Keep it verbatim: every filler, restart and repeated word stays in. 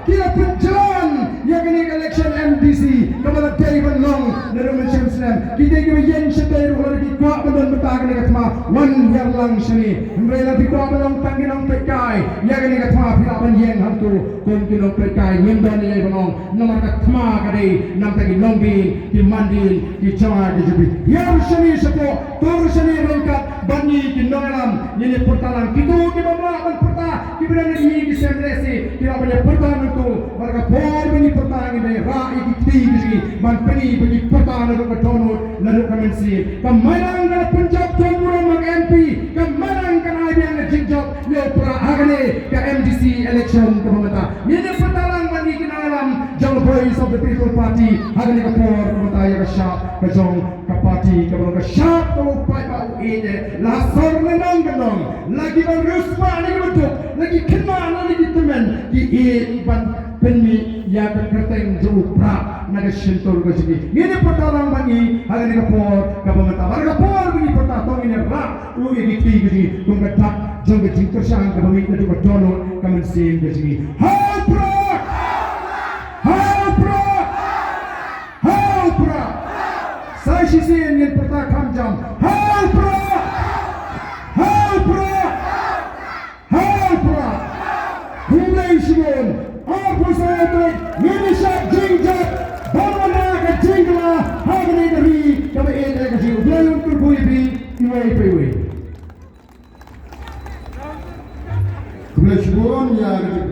Ki la pynjlan ïa kane ka election M D C kaba la dei ban long naduh mynshem snem. Ki dei kiba ïeng shatei ruh lada ki kwah ban don bynta kane ka thma, wan hiar lang shane. Hynrei lada phi kwah ban long tang ki nongpeitkai ïa kane ka thma, phi lah ban ïeng hangto kum ki nongpeitkai. Ngim don ei ei ban ong namar ka thma ka dei na bynta ki nongdien, ki mandien, ki jong nga ki jong phi. Hiar shane shapoh, tur shane ryngkat bad ngi ki nongïalam. Ngin ïa pyrta lang. Kito kiba ym lah ban pyrta, kiba don ha ki sem lehse, ki lah ban ïa pyrta nangto. Bad ka por ba ngi pyrta, ngin ïa rah ïa ki kti ki jong ngi ban pyni ba ngi pyrta naduh ka dohnud, naduh ka mynsiem. Ka Mailang ka la pynjop don burom ha ka M P, ka Mailang kan ai biang ka jingjop ïa u Prah ha kane ka M D C election kaba mynta. Ngin ïa pyrta lang bad ngi ki nongïalam jong ka Voice of the People Party ha kane ka por kaba mynta ïa ka shap ka jong ka party, kaba long ka shap kaba u paidbah u ïeit eh. La sor lynnong kyndong, la kiba riewspah ne kiba duk, la ki khynnah ne ki tymmen, ki ïeit ban pynmih ïa ka kyrteng jong u Prah na ka shyntur ka jong ngi. Ngin ïa pyrta lang bad ngi ha kane ka por kaba mynta. Bad ha ka por ba ngi pyrta to ngin ïa rah ruh ïa ki kti ka jong ngi kum ka dak jong ka jingkyrshan kaba mih naduh ka dohnud ka mynsiem ka jong ngi. Ha u Prah! Ha u Prah! Ha u Prah! Sa shisien ngin pyrta kham jam. Ha u Prah! Ha u Prah! Ha u Prah! Khublei shibun. Arphew saw tarik ngin ïa shad jingjop ban wanrah ka jingkylla ha kane ka ri kaba ïeit ka jong ngi. U Blei un kyrkhu ïa phi iwei pa iwei. Khublei shibun ïa ka jing-